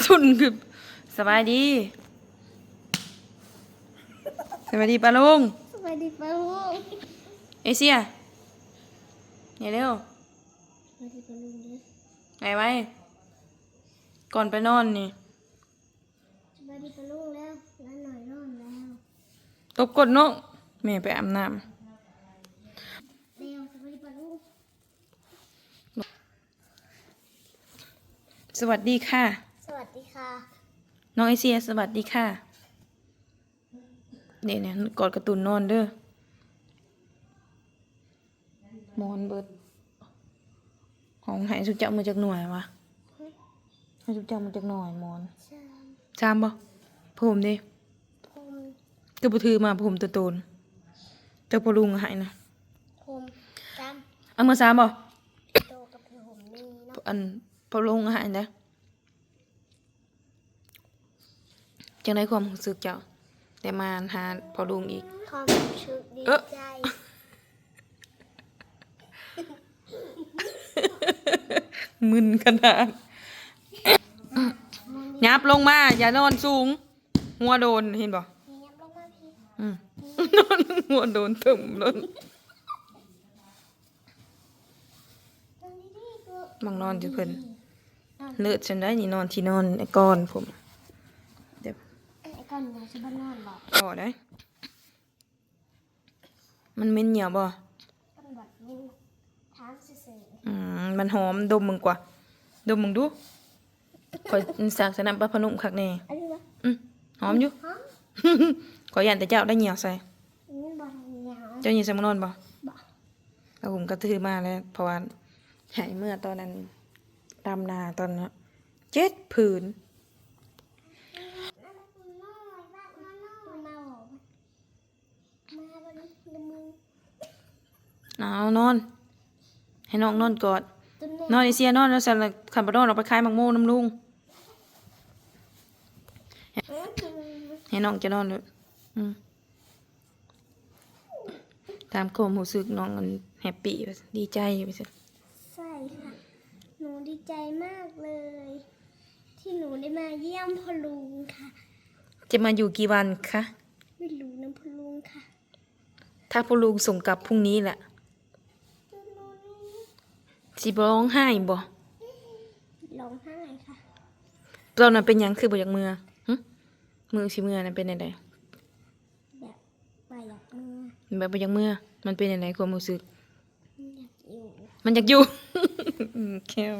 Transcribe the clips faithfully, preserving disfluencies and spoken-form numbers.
คุณคือ สบายดี สบายดีป้าลุง สวัสดีป้าลุง เอเชียเนี่ยเร็ว สวัสดีป้าลุงเด้อ ไงไว้ ก่อนไปนอนนี่ สวัสดีป้าลุงแล้วแล้วหน่อยนอนแล้ว ตบก้นน้อง แม่ไปอาบน้ำ เร็วสวัสดีป้าลุง สวัสดีค่ะ สวัสดีค่ะ น้องเอเชียสวัสดีค่ะ เนี่ยเนี่ยกอดการ์ตูนนอนเด้อ หมอนเบิด ของให้สุเจ้ามาจากหน่วยวะ ให้สุเจ้ามาจากหน่วยหมอน ชาม ชามบ่ผมเด้ พรม ก็บ่ถือมาผมตัวโตนเจ้าพ่อลุงให้นะ พรมจ เอามือสามบ่ ำโตกับผมมีเนาะ อันพ่อลุงให้นะ จังได้ความรู้สึกเจ้า แต่มาหาพ่อลุงอีก ความรู้สึกดี เอ๊ะ ใจ มึนขนาด ยับลงมา อย่านอนสูง หัวโดนเห็นบ่ เงียบลงมาพี่ อืม หัวโดนตึมเลย ตรงนี้ดีกู มองนอนอยู่เพิ่น เลิศฉันได้นี่นอนที่นอนไอ้ก้อนผม เดี๋ยว ไอ้ก้อนยาชิบานอนบอก ต่อได้ มันเหม็นเหนียวบ่ ตำรวจนี่ถามซื่อ อืม มันหอมดมมึงกว่า ดมมึงดู ข่อยสักสนับปะพนุ่มคักแน่ ๆอันนี้วะ อืม หอมอยู่ ฮะ ข่อยย่านแต่เจ้าได้เหนียวใส่ อันนี้บอกเหนียว เจ้าเหนียวใส่มานอนบ่ บอก แล้วผมก็ถือมาแล้ว เพราะว่าหายเมื่อตอนนั้นตามนาตอนนั้นเจ็ดผืน มาบอกมาบอก เอานอน ให้น้องนอนกอด จนแม่ นอนไอเสียนอนแล้วสั่นละขันบ่นอนออกไปขายหมากโมน้ำลุง เออคือ ให้น้องจะนอนเลยอืมตามความรู้สึกน้องมันแฮปปี้ว่าซั่นดีใจว่าซั่น ใช่ค่ะ หนูดีใจมากเลย ที่หนูได้มาเยี่ยมพ่อลุงค่ะ จะมาอยู่กี่วันคะ ไม่รู้นะพ่อลุงค่ะ ถ้าพ่อลุงส่งกลับพรุ่งนี้แหละ สิบ่ร้องไห้บ่ ร้องไห้ค่ะ ตอนนั้นเป็นหยังคือบ่อยากเมือหึมือสิเมือนั้นเป็นจั่งใด แบบว่าอยากเมือ แบบบ่อยากเมือมันเป็นจั่งใดความรู้สึก อยากอยู่ มันอยากอยู่ อืมแค่ว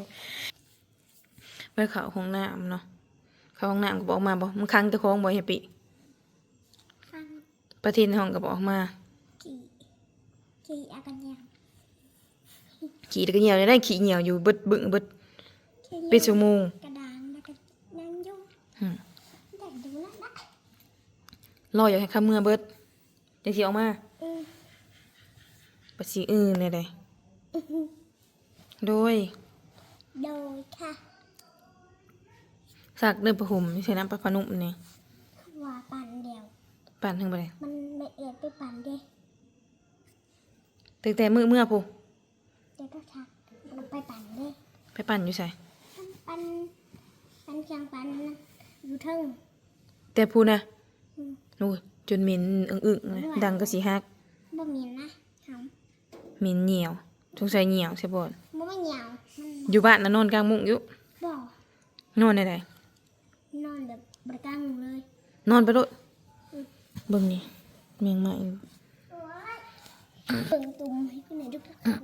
ไปเข้าห้องน้ำเนาะ เข้าห้องน้ำก็บ่ออกมาบ่ มึงขังเจ้าของบ่แฮปปี้ ข้าง ประทินห้องก็บ่ออกมา ขี่ขี่อากันยัง ขี้ก็เหี่ยวได้ ขี้เหี่ยวอยู่เบิดบึ้งเบิด ขี่ เป็นชั่วโมง กระดานแล้วก็นั่งอยู่ อืม อยากดูนั่นนะ รออยากให้เข้าเมือเบิด จังสิออกมา อืม บ่สิอื้อแนวใด โดย โดยค่ะ ซักเด้อผ้าห่มใส่น้ำปะพนุ่มนี่ ว่าปั่นเดียว ปั่นถึงบ่ได้ มันไม่เอียดไปปั่นเด้ ตั้งแต่มื้อเมือพุ้น เดี๋ยวก็ทักมันไปปั่นเด้ ไปปั่นอยู่ไส ปั่นปั่นเครื่องปั่นนะอยู่เทิง แต่พุ้นนะ อืม โอ้ยจนเหม็นอึ้งๆนะดังก็สิฮัก บ่เหม็นนะหอม เหม็นเหนียวสงสัยเหนียวใช่บ่ บ่ไม่เหนียวมัน อยู่บ้านนะนอนกลางมุ้งอยู่ บ่ นอนได้ได นอนแบบบริกลางเลย นอนไปโลดเบิ่งนี่แมงมาอีก เบิ่งตุ่มให้ขึ้นในทุกท่าน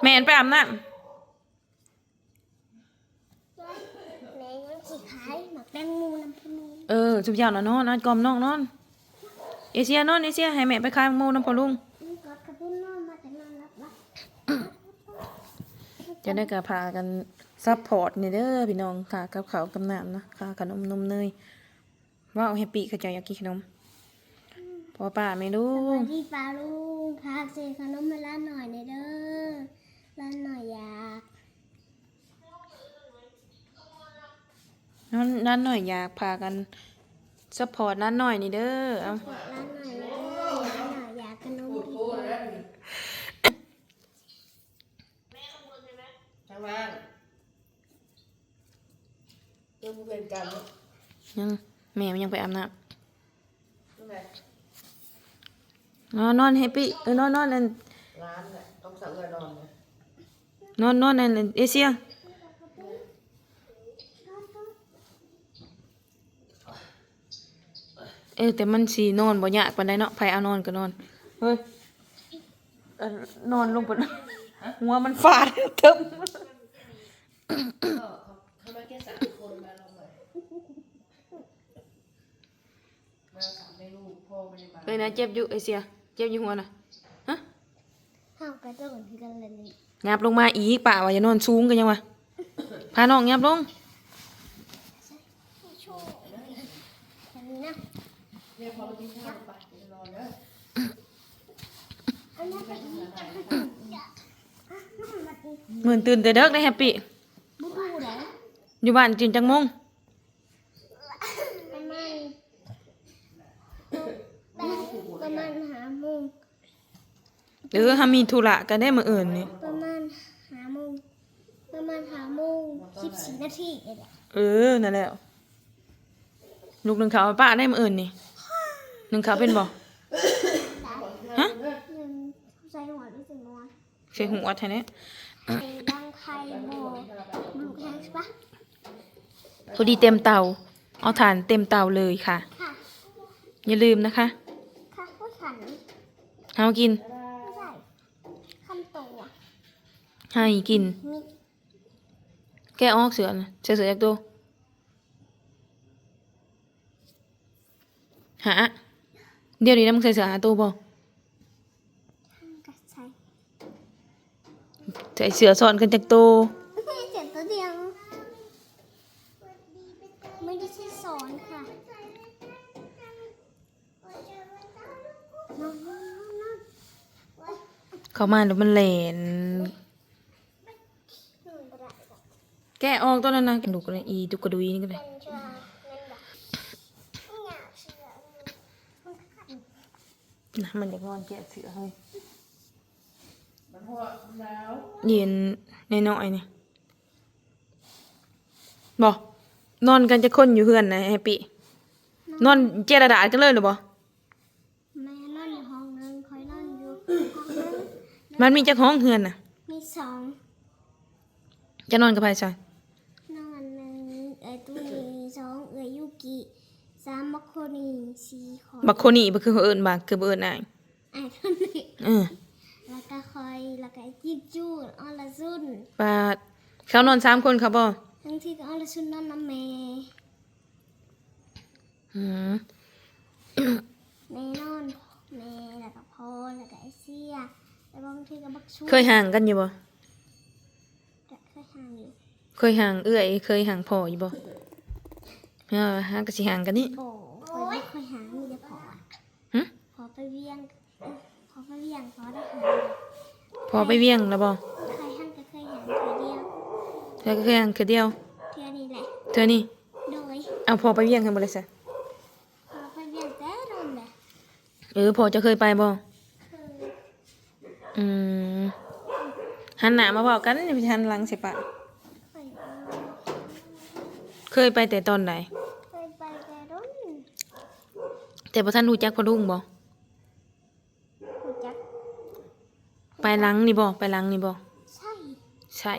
แม่นไปอาบน้ำ แม่ยังสิขายหมากแตงโมน้ำพะโม เออสุบยาวนะนอนนอนกล่อมน้องนอน เอเชียนอนเอเชียให้แม่ไปขายหมากโมน้ำพอลุง มันกอดกระพุ้นนอนมาแต่นอนหลับหลับ จะได้กะพากันซัพพอร์ตนี่เด้อพี่น้องค่ะกับข้าวกับน้ำนะค่ะขนมนมเนยว้าวแฮปปี้เขาเจ้าอยากกินขนมพ่อป้าแม่ลู สวั ก สดีป้าลุงพาซื้อขนมมาร้านหน่อยหน่อยเด้อร้านหน่อยอยาก นั่นนั่นหน่อยอยากพากันซัพพอร์ตนั่นหน่อยนี่เด้อเอา ร้านหน่อยเด้อร้านหน่อยอยากขนมกิน แม่ข้างบนใช่ไหม เพื่อนกันเนาะ ยัง แม่มันยังไปอาบน้ำ นั่นแหละ นอนนอน Happy เออนอนนอนอัน ร้านน่ะต้องสั่งเอือนอนนะ นอนนอนอันเอเชีย เออ แต่มันสินอนบ่ยากปานใดเนาะ ไผเอานอนก็นอน เฮ้ย เอ่อนอนลงไป หัวมันฟาด เทิ่ม ก็เขาเขามาแค่สามคนมาลองใหม่ มาสามแม่ลูก พ่อไม่ได้มา เฮ้ยนะ เจ็บอยู่เอเชีย เจ็บอยู่หัวนะ ฮะ เฮาก็โดนคือกันเลยนี่ ยับลงมาอีก ป้าว่าอย่านอนสูงก็ยังว่า พาน้องยับลง อันนี้นะ เนี่ยพอเรากินข้าวไปจะนอนแล้ว อันนั้นก็อีกอ่ะ อ่ะ มันมาตี มื้อตื่นแต่เด็กได้ Happy บูบูไหน อยู่บ้านตื่นจักโมง ประมาณ ประมาณห้าโมง เออ เฮามีธุระกันได้มื้ออื่นนี่ ประมาณห้าโมง ประมาณห้าโมงสิบสี่นาทีนี่แหละ เออ นั่นแหละ ลูกนึ่งข้าวป้าได้มื้ออื่นนี่ นึ่งข้าวเป็นบ่ ฮะ นึ่งใส่หัวหรือใส่หม้อ ใส่หัวแท้เนี่ย ใส่ดังไข่หม้อ ลูกแห้งใช่ปะ พอดีเต็มเตา เอาถ่านเต็มเตาเลยค่ะ ค่ะ อย่าลืมนะคะ ค่ะ ผู้ฉัน เอากิน ไม่ใช่ ขั้นโตอ่ะ ให้กิน มี แกะออกเสื้อนะ ใส่เสื้อจักตัว หา เดี๋ยวนี้นะ มึงใส่เสื้อหาตัวบ่ ก็ใส่ ใส่เสื้อซ้อนกันจักตัว เจ็ดตัวเดียว ไม่ได้ใช่ซ้อนค่ะ เข้ามาแล้วมันแหลน แกะออกตัวนั้นนะ กระดูกอะไร อีตุกกระดุยนี่ก็ได้ นะ มันอยากนอนแกะเสื้อเฮ้ย มันหัวมันหนาว เย็นน้อยๆนี่ บ่ นอนกันจักคนอยู่เฮือนนะ Happy นอนเจรดากันเลยหรือบ่ แม่นอนอยู่ห้องหนึ่ง ข้อยนอนอยู่ห้องหนึ่ง มันมีจักห้องเฮือนน่ะ มีสอง จะนอนกับไผซะ นอนหนึ่ง เอื้อยตุ้ย สอง เอื้อยยูกิ สาม บักโคนี่ สี่ ข้อย บักโคนี่ บ่คือเอิ้นบัก คือบ่เอิ้นอ้าย อ้ายคนนี้ เออ แล้วก็ข้อย แล้วก็ไอ้จิ๊บจูด อรชุน ปาด เขานอนสามคนเขาบ่ บางทีก็อรชุนนอนนำแม่ อืม แม่นอน แม่ แล้วก็พ่อ แล้วก็ไอ้เสี่ย แล้วบางทีก็บักชุน เคยห่างกันอยู่บ่ ก็เคยห่างอยู่ เคยห่างเอื้อย เคยห่างพ่ออยู่บ่ เออ หาก็สิห่างกันนี่ บ่ ข้อยบ่เคยห่าง มีแต่พ่อ หึ พ่อไปเวียง พ่อไปเวียง พ่อได้ห่าง พ่อไปเวียงแล้วบ่ เคยห่างก็เคยห่างเทื่อเดียว เธอก็เคยห่างเทื่อเดียว เทื่อนี้แหละ เทื่อนี้ โดย เอาพ่อไปเวียงกันบ่เลยซะ พ่อไปเวียงแต่โดนแหละ เออ พ่อเจ้าเคยไปบ่ เคย อืม หันหน้ามาเว้ากัน อย่าไปหันหลังใส่ปะ เคย เคยไปแต่ตอนใด เคยไปแต่โดน แต่บ่ทันรู้จักพ่อลุงบ่ รู้จัก ไปหลังนี่บ่ ไปหลังนี่บ่ ใช่ ใช่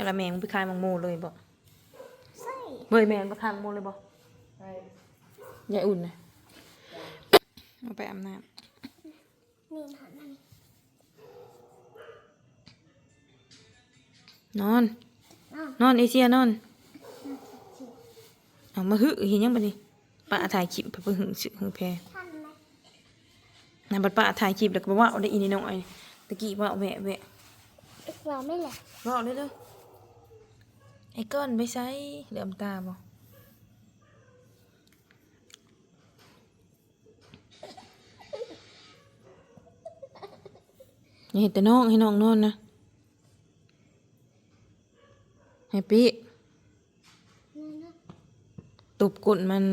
แล้วแม่มึงไปขายหมากโมเลยบ่ ใช่ เว้ย แม่มึงไปขายหมากโมเลยบ่ ใช่ ยายอุ่นนะ เอาไปอาบน้ำ นี่หันมานี่ นอน อ้าว นอนเอเชียนอน เอามาหึเฮ็ดหยังบัดนี้ ป้าถ่ายคลิปไปเบิ่งหึ หึแพ ทันไหม นะ บัดป้าถ่ายคลิปแล้วก็บ่เว้าได้อีนี่น้อย ตะกี้เว้าแวะแวะ เว้าไม่แหละ เว้าเด้อเด้อ ไอ้ก้อนไปไส เหลือมตาบ่ อย่าเฮ็ดแต่น้อง ให้น้องนอนนะ Happy ตุบก้นมัน